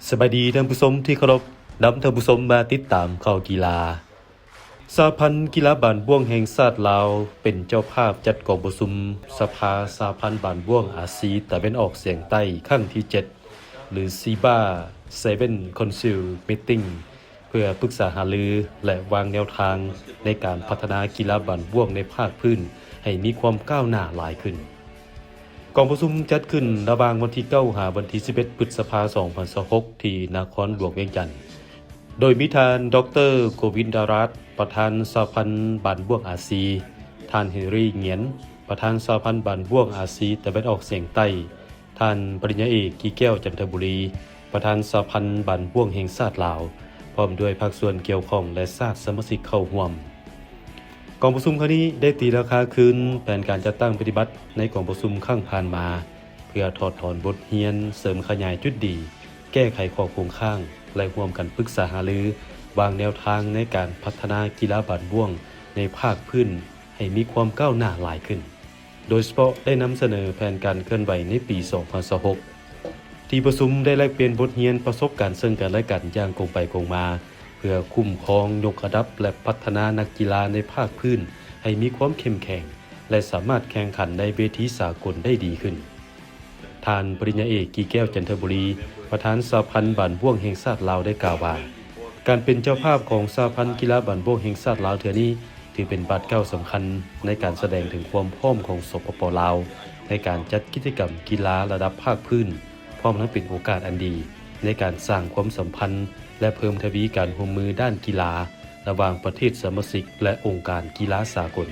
ສະບາຍດີທ່ານຜູ້ຊົມທີ່ເຄົາລົບ, ນຳທ່ານຜູ້ຊົມມາຕິດຕາມຂ່າວກິລາ. ສະຫະພັນກິລາບານບ້ວງແຫ່ງຊາດລາວ ເປັນເຈົ້າພາບຈັດກອງປະຊຸມສະພາສະຫະພັນບານບ້ວງອາຊີຕາເວັນອອກສຽງໃຕ້ຄັ້ງທີເຈັດ ຫຼື SIBA Seven Council Meeting ເພື່ອປຶກສາຫາລື ແລະ ວາງແນວທາງໃນການພັດທະນາກິລາບານບ້ວງໃນພາກພື້ນໃຫ້ມີຄວາມກ້າວໜ້າຫຼາຍຂຶ້ນ. ກອງປະຊຸມຈັດຂຶ້ນລະຫວ່າງວັນທີເກົ້າ ຫາວັນທີສິບເອັດ ພຶດສະພາ ສອງພັນຊາວຫົກ ທີ່ນະຄອນຫຼວງວຽງຈັນ, ໂດຍມີທ່ານ ດອກເຕີ ໂກວິນດາຣາດ ປະທານສະຫະພັນບານບ້ວງອາຊີ, ທ່ານ ເຮນຣີ ຫງຽນ ປະທານສະຫະພັນບານບ້ວງອາຊີຕາເວັນອອກສຽງໃຕ້, ທ່ານ ປະລິນຍາເອກ ກີແກ້ວ ຈັນທະບູລີ ປະທານສະຫະພັນບານບ້ວງແຫ່ງຊາດລາວ, ພ້ອມດ້ວຍພາກສ່ວນກ່ຽວຂ້ອງ ແລະ ຊາດສະມາຊິກເຂົ້າຮ່ວມ. ກອງປະຊຸມຄັ້ງນີ້ໄດ້ຕີລາຄາຄືນແຜນການຈັດຕັ້ງປະຕິບັດໃນກອງປະຊຸມຄັ້ງຜ່ານມາ, ເພື່ອຖອດຖອນບົດຮຽນ, ເສີມຂະຫຍາຍຈຸດດີ, ແກ້ໄຂຂໍ້ຄົງຄ້າງ ແລະ ຮ່ວມກັນປຶກສາຫາລື ວາງແນວທາງໃນການພັດທະນາກິລາບານບ້ວງໃນພາກພື້ນໃຫ້ມີຄວາມກ້າວໜ້າຫຼາຍຂຶ້ນ. ໂດຍສະເພາະໄດ້ນຳສະເໜີແຜນການເຄື່ອນໄຫວໃນປີສອງພັນຊາວຫົກ. ທີ່ປະຊຸມໄດ້ແລກປ່ຽນບົດຮຽນປະສົບການເຊິ່ງກັນແລະກັນຢ່າງກົງໄປກົງມາ, ເພື່ອຄຸ້ມຄອງ, ຍົກລະດັບ ແລະ ພັດທະນານັກກິລາໃນພາກພື້ນໃຫ້ມີຄວາມເຂັ້ມແຂງ ແລະ ສາມາດແຂ່ງຂັນໃນເວທີສາກົນໄດ້ດີຂຶ້ນ. ທ່ານ ປະລິນຍາເອກ ກີແກ້ວ ຈັນທະບູລີ ປະທານສະຫະພັນບານບ້ວງແຫ່ງຊາດລາວ ໄດ້ກ່າວວ່າ, ການເປັນເຈົ້າພາບຂອງສະຫະພັນກິລາບານບ້ວງແຫ່ງຊາດລາວເທື່ອນີ້ ຖືເປັນບາດກ້າວສຳຄັນໃນການສະແດງເຖິງຄວາມພ້ອມຂອງ ສປປ ລາວ ໃນການຈັດກິດຈະກຳກິລາລະດັບພາກພື້ນ, ພ້ອມທັງເປັນໂອກາດອັນດີໃນການສ້າງຄວາມສຳພັນ ແລະ ເພີ່ມທະວີການຮ່ວມມືດ້ານກິລາລະຫວ່າງປະເທດສະມາຊິກ ແລະ ອົງການກິລາສາກົນ.